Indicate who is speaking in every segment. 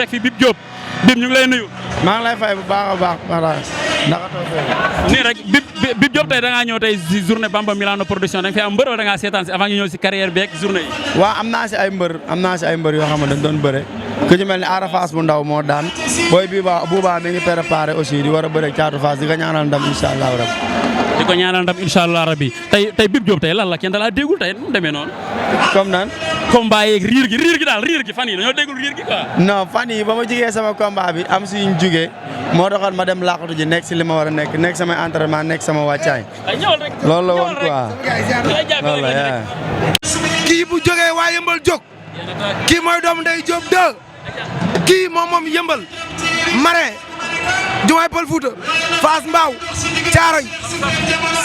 Speaker 1: fekk fi Bib Diop Bib ñu ngi lay nuyu.
Speaker 2: maa ngi lay fay bu baax a baax voilà naka toog
Speaker 1: nii rek Bib Diop tey da ngaa ñëw tey si journée Bamba Milano production da nga fi am mbër wala da ngaa seetaan si avant ñu ñëw si carrière beeg journée yi.
Speaker 2: waaw am naa si ay mbër yoo xam ne dañ doon bëre ku ci mel ni Ada Fass bu ndaw moo daan booy Buuba mi ngi préparé aussi di war a bëre Caatu Fass di ko ñaanal ndam incha allah rabbi.
Speaker 1: di ko ñaanal ndam incha allah rabbi tey Bib Diop tey lan la kenn da laa déggul tey nu mu demee noonu.
Speaker 2: comme nan.
Speaker 1: combat yeeg riir gi fan yi dañoo déggul riir gi quoi.
Speaker 2: non fan yi ba ma jugee sama combat bi am si ñu jugee moo taxoon ma dem laqatu ji nekk si li ma war a nekk samay entraînement nekk sama wàccaay. loolu la woon quoi loolu la
Speaker 3: kii bu jógee waa yëmbal jóg kii mooy doomu ndey Diop 2 kii moom yëmbal Marin Jumaay Pël Fuuta Fass Mbaaw Caaroy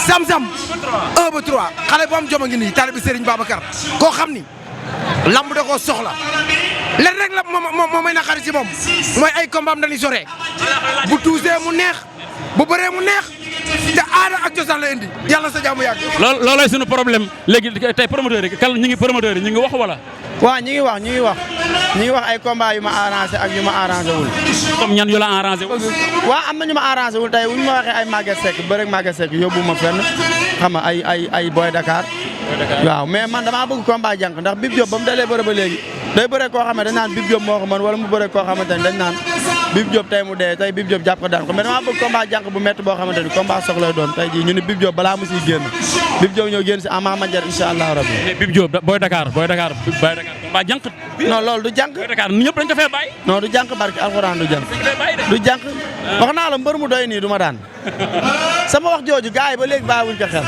Speaker 3: Sam-Sam 1 ba 3 xale bu am jom a ngi nii taalibe Serigne Babacar koo xam ni lamb da koo soxla len rek la moo may naqari ci moom mooy ay combat am dañuy sore bu tuusee mu neex bu bëree mu neex te aada ak cosaan la indi yàlla sa jàmm yàgg.
Speaker 1: loolooy suñu problème léegi tey promoteur yi ñi ngi wax wala.
Speaker 2: waaw ñi ngi wax ay combat yu ma arrangé ak yu ma arrangé wul.
Speaker 1: comme ñan yu la arrangé wul.
Speaker 2: waaw am na ñu ma arrangé wul tey bu ñu ma waxee ay Maguette Seck bëreeg Maguette Seck yóbbu ma fenn xam nga ay Boy Dakar. waaw mais man damaa bëgg combat jànk ndax Bib Diop ba mu dalee bëre ba léegi day bëre koo xam ne dañ naan Bib Diop moo ko mën wala mu bëre koo xamante ne dañ naan Bib Diop tey mu dee tey Bib Diop jàpp ko daan ko mais damaa bëgg combat jànk bu métti boo xamante ni combat soxlay doon tey jii ñu ne Bib Diop balaa mu siy génn Bib Diop ñëw génn si Ama Mandiar incha allah rabbi.
Speaker 1: mais Bib Diop Boy Dakar combat jànk.
Speaker 2: non loolu du jànk.
Speaker 1: Boy Dakar ñëpp dañ ko fee bàyyi.
Speaker 2: non du jànk barki alxuraan du jànk. du jànk wax naa la mbër mu doy nii du ma daan sama wax jooju gars yi ba léegi bàyyiwuñ ko xel.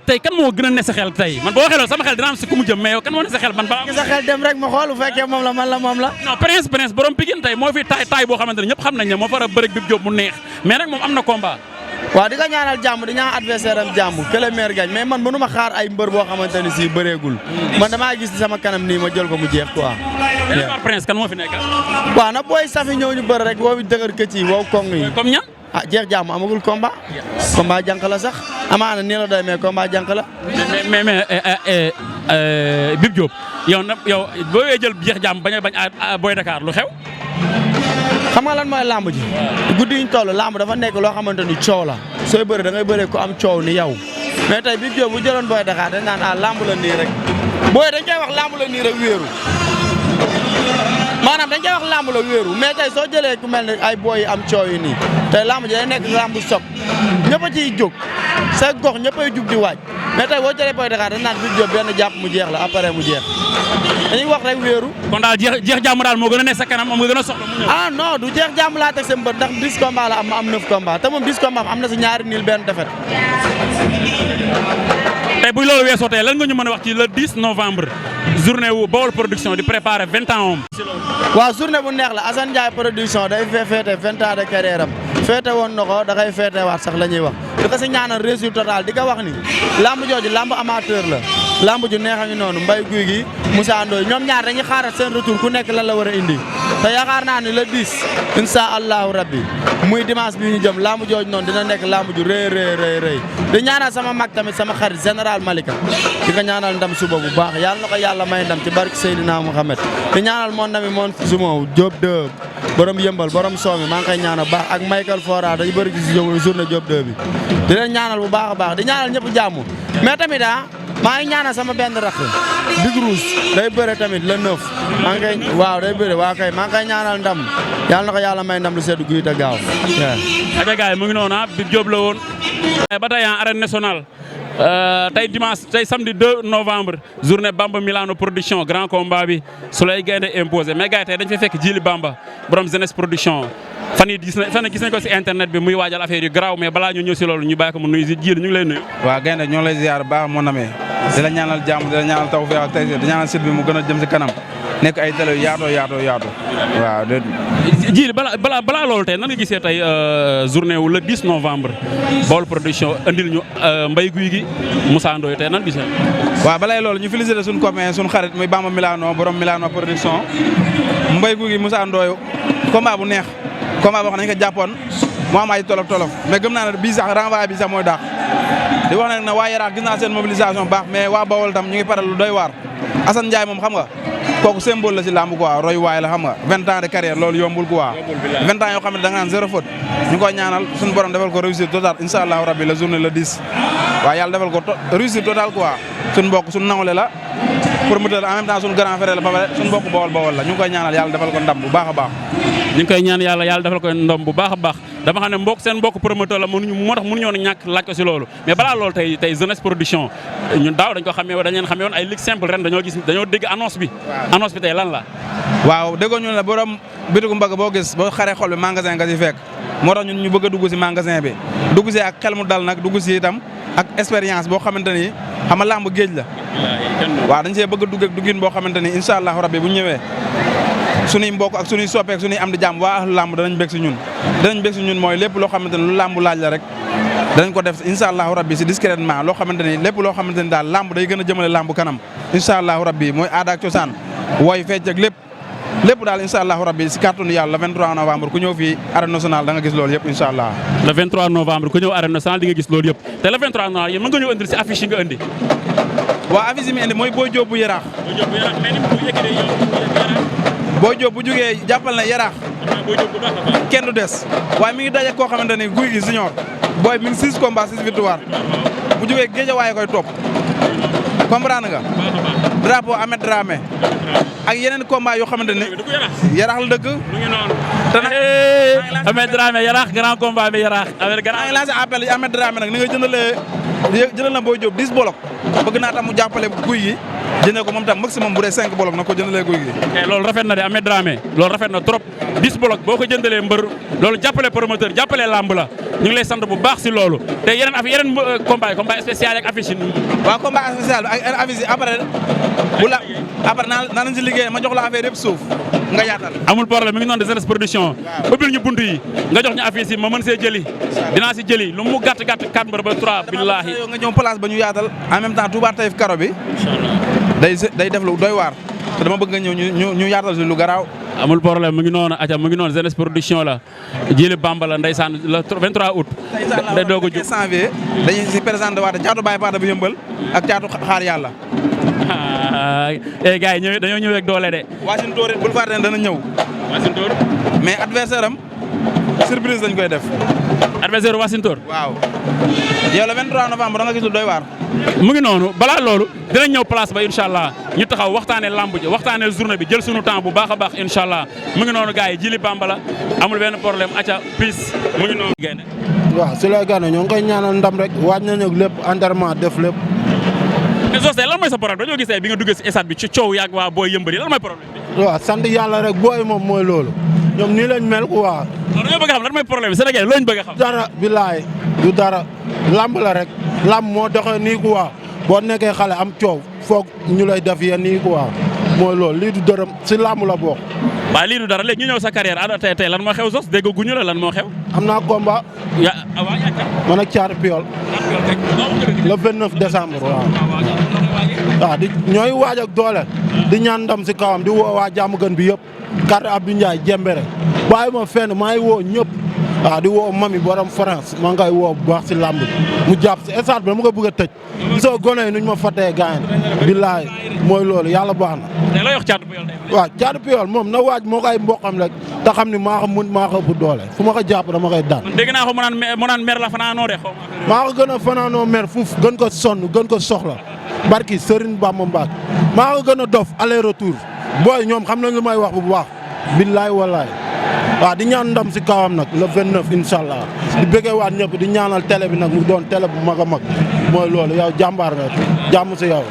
Speaker 1: tey kan moo gën a ne sa xel tey man boo waxee loolu sama xel dina am si ku mu jëm mais yow kan moo ne sa xel man
Speaker 2: sa xel dem rek ma xool bu fekkee moom la man la moom la.
Speaker 1: non Prince borom Pikine tey moo fi taay boo xamante ne ñëpp xam nañ ne moo fara bëreeg Bib Diop mu neex mais nag moom am na combat.
Speaker 2: waaw di nga ñaanal jàmm di ñaan adversaire am jàmm que le maire gagne mais man mënu ma xaar ay mbër boo xamante ne si bëreegul man damaa gis sama kanam nii ma jël ko mu jeex quoi.
Speaker 1: Prince kan moo fi nekk.
Speaker 2: waaw na booy safi ñëw ñu bëri rek woo dëgër këcc yi wow koŋ yi.
Speaker 1: comme ñan.
Speaker 2: ah jeex jàmm amagul combat. combat jànk la sax amaana nii la doy mais combat jànk la.
Speaker 1: mais Bib Diop yow boo jël jeex jàmm bañ a Boy Dakar lu xew.
Speaker 2: xam nga lan mooy lamb ji guddi yi ñu toll lamb dafa nekk loo xamante ni coow la sooy bëre da ngay bëre ko am coow ni yow mais tey Bib Diop bu jëloon Boy Dakar dañ naan lamb la nii rek booy dañ koy wax lamb la nii rek wéeru maanaam dañ koy wax lamb la wéeru mais tey soo jëlee ku mel ne ay booy yi am coow yi nii tey lamb ji day nekk lamb sob ñëpp a ciy jóg sa gox ñëpp ay jug di waaj mais tey boo jëlee Boy Dakar dañ naan Bib Diop benn jàpp mu jeex la après mu jeex dañuy wax rek wéeru.
Speaker 1: kon daal jeex jàmm daal moo gën a nekk sa kanam moom nga gën a soxla mu ñëw.
Speaker 2: ah non du jeex jàmm laa teg seen bët ndax 10 combats la am 9 combats te moom 10 combats am na si ñaari niil benn defet.
Speaker 1: tey bu loolu weesoo tey lan nga ñu mën a wax ci le 10 novembre journée wu Baol production di préparer 20 ans om.
Speaker 2: waaw journée bu neex la Assane Ndiaye production day féete 20 ans de carrière am féete woon na ko da koy féete waat sax la ñuy wax di ko si ñaanal réussite totale di ko wax ni lamb jooju lamb amateur la. lamb ju neex a ngi noonu Mbaye Guy gi Moussa Ndoye ñoom ñaar dañuy xaaral seen retour ku nekk lan la war a indi te yaakaar naa ni le 10 incha allahu rabbi muy dimanche bii ñu jëm lamb jooju noonu dina nekk lamb ju rëy di ñaanal sama mag tamit sama xarit général Malika di ko ñaanal ndam suba bu baax yàlla na ko yàlla may ndam ci barke Seydina Mouhamed di ñaanal mon nami mon sumo Diop 2 borom yëmbal borom soomi maa ngi koy ñaanal baax ak Michael Fora dañu bëri ci journée Diop 2 bi di leen ñaanal bu baax a baax di ñaanal ñëpp jàmm mais tamit maa ngi ñaanal sama benn rakk Big Rouge day bëre tamit le 9 maa ngi koy waaw day bëre waa kay maa ngi koy ñaanal ndam yàlla na ko yàlla may ndam lu seddu guy te gaaw.
Speaker 1: aja gaay mu ngi noonu Bib Diop la woon. ba tey arène nationale tey dimanche tey samedi 2 novembre journée Bamba Milano production grand combat bi su lay gaynde imposé mais gars yi tey dañ fay fekk Djily Bamba borom jeunesse production. fan yii gis nañ ko si internet bi muy waajal affaire yu garaaw mais balaa ñu ñëw si loolu ñu bàyyi ko mu nuyu si Djily ñu ngi lay nuyu.
Speaker 4: waaw gaynde ñoo lay ziar baax moo namee di la ñaanal jàmm di la ñaanal tawfeex ak tayseer di ñaanal site bi mu gën a jëm si kanam nekk ay télé yu yaatoo waaw.
Speaker 1: Djily balaa loolu tey nan nga gisee tey journée wu le 10 novembre Baol production andil ñu Mbaye Guy gi Moussa Ndoye tey nan gisee.
Speaker 4: waaw balay loolu ñu félicité suñu copain suñu xarit muy Bamba Milano borom Milano production Mbaye Guy gi Moussa Ndoye combat bu neex. combat boo xam ne dañu ko jàppoon mu am ay tolof mais gëm naa ne bii sax renvoi bi sax mooy daax di wax nag ne waa Yaraax gis naa seen mobilisation baax mais waa Bawol tam ñu ngi pare lu doy waar Assane Ndiaye moom xam nga kooku symbole la si làmb quoi roy waay la xam nga 20 ans de carrière loolu yombul quoi 20 ans yoo xam ne da nga naan zéro faute ñu koy ñaanal suñu borom defal ko réussite totale incha allahu rabbi la journée le 10 waaw yàlla defal ko réussite totale quoi suñu mbokk suñu nawle la promoteur en même temps suñu grand frère la ba pare suñu mbokk bawol la ñu ngi koy ñaanal yàlla defal ko ndam bu baax a baax
Speaker 1: ñu ngi koy ñaan yàlla defal ko ndam bu baax a baax dama xam ne seen mbokk promoteur la moo tax mënuñoo ñàkk laaj ko si loolu mais balaa loolu tey jeunesse production ñun daaw dañ ko xamee woon dañ leen xamee woon ay ligue simple ren dañoo dégg annonce bi tey lan la
Speaker 4: waaw déggoo ñu ne borom bitigu mbagg boo gis boo xaree xol bi magasin nga si fekk moo tax ñun ñu bëgg a dugg si magasin bi dugg si ak xel mu dal nag dugg si itam ak expérience boo xamante ni xam nga làmb géej la waaw dañ see bëgg a dugg ak duggin boo xamante ni incha allahu rabbi bu ñu ñëwee suñuy mbokk ak suñuy soppeek suñuy am di jàmm waa ahlu làmb danañ bég si ñun mooy lépp loo xamante ni lu làmb laaj la rek danañ ko def incha allahu rabbi si discrètement loo xamante ni lépp loo xamante ni daal làmb day gën a jëmale làmb kanam incha allahu rabbi mooy aada ak cosaan wooy fecc ak lépp daal incha allahu rabbi si kàttanu yàlla le 23 novembre ku ñëw fii arène nationale da nga gis loolu yëpp incha allah
Speaker 1: le 23 novembre ku ñëw arène nationale di nga gis loolu yëpp te le 23 novembre yéen mën nga ñëw indil si affiche yi nga indi
Speaker 4: waaw affiche yi mi indi mooy Boy Diop bu yaraax Boy Diop bu jógee jàppal na yaraax kenn du des waaye mi ngi daje koo xamante ni guy gi senior booy mi ngi 6 combats 6 victoire bu jógee géej waaye koy topp comprendre nga drapeau Ahmed Dramé ak yeneen combat yoo xamante ne yaraax la dëkk te nag
Speaker 1: Ahmed Dramé yaraax grand combat bi yaraax
Speaker 4: maa ngi lancé appel yi Ahmed Dramé nag ni nga jëndal na Boy Diop 10 bolok bëgg naa tam mu jàppale guy gi jëndee ko moom tam maximum bu dee 5 bolok na ko jëndalee guy gi
Speaker 1: loolu rafet na de Ahmed Dramé loolu rafet na trop 10 bolok boo ko jëndalee mbër loolu jàppale promoteur jàppale lamb la ñu ngi lay sant bu baax si loolu te yeneen combat spécial ak affiche yi
Speaker 4: waaw combat spécial ak affiche yi après naa nañ si liggéey ma jox la affaire yëpp suuf nga yaatal
Speaker 1: amul problème mi ngi noonu de jeunesse production ubbil ñu bunt yi nga jox ñu affiche yi ma mën see jëli dinaa si jëli lu mu gàtt 4 mbër ba 3 billahi
Speaker 4: nga ñëw place ba ñu yaatal en même temps Touba Taïf karo bi day def lu doy waar te dama bëgg nga ñëw ñu yaatal si lu garaaw
Speaker 1: amul problème mu ngi noonu jeunesse production la jëli Bamba la ndeysaan le 23 août day doog a jóg
Speaker 4: janvier dañuy si présenté waate caatu Baye Paata bu yëmbal ak caatu xaar yàlla
Speaker 1: gars yi dañoo ñëw ak doole de
Speaker 4: Wassintor bul fàtte ne dana ñëw
Speaker 1: Wassintor
Speaker 4: mais adversaire am surprise dañ koy def
Speaker 1: adversaire Wassintor
Speaker 4: waaw yow le 23 novembre da nga gis lu doy waar
Speaker 1: mu ngi noonu balaa loolu dinañ ñëw place ba incha allah ñu taxaw waxtaanee lamb ji waxtaanee journée bi jël sunu temps bu baax a baax incha allah mu ngi noonu gars yi jili Bamba la amul benn problème acca peace mu ngi noonu gaynde
Speaker 2: waaw si lay gànna ñoo ngi koy ñaanal ndam rek waaj nañ ak lépp entraînement def lépp
Speaker 1: mais Zoss lan mooy sa problème dañoo gis bi nga duggee si stade bi ci coow yaag waa booy yëmbali lan mooy problème bi
Speaker 2: waaw sant yàlla rek booy moom mooy loolu ñoom nii lañ mel quoi
Speaker 1: dañoo bëgg a xam lan mooy problème bi Sénégal lañ bëgg a xam
Speaker 2: dara bilaay du dara lamb la rek lamb moo doxee nii quoi boo nekkee xale am coow foog ñu lay def yéen nii quoi mooy loolu lii du dërëm si lamb la bokk.
Speaker 1: waaw lii du dara léegi ñu ñëw sa carrière ana tey lan moo xew Zoss dégg guñu la lan moo xew.
Speaker 2: am naa combat. man ak Thiatou Piol. le 29 décembre waaw. waaw di ñooy waaj ak doole. di ñaan ndam si kawam di woo waa jàmm gën bi yëpp. carte Abdou Ndiaye jembere bàyyi ma fenn maa ngi woo ñëpp. waaw di woo mami borom France maa ngi koy woo bu baax si lamb mu jàpp si stade bi dama ko bëgg a tëj. gisoo gone yi nuñ ma fàttee gaañ. billaay mooy loolu yàlla baax na.
Speaker 1: tey looy wax Thiatou Piol tey.
Speaker 2: waaw Thiatou Piol moom na waaj moo koy mboqam rek te xam ni maa ko mun maa ko ëpp doole fu ma ko jàpp dama koy daan.
Speaker 1: dégg naa ko mu naan mer la fanaanoo de xaw ma.
Speaker 2: maa ko gën a fanaanoo mer fuuf gën ko sonn gën ko soxla barki Serigne Bamba Mbacke maa ko gën a dof aller retour booy ñoom xam nañ lu may wax bu baax billaay wallaay waaw di ñaan ndam si kawam nag le 29 incha allah di bëggee waat ñëpp di ñaanal télé bi nag mu doon télé bu mag a mag mooy loolu yow jàmbaar nga jàmm si yow.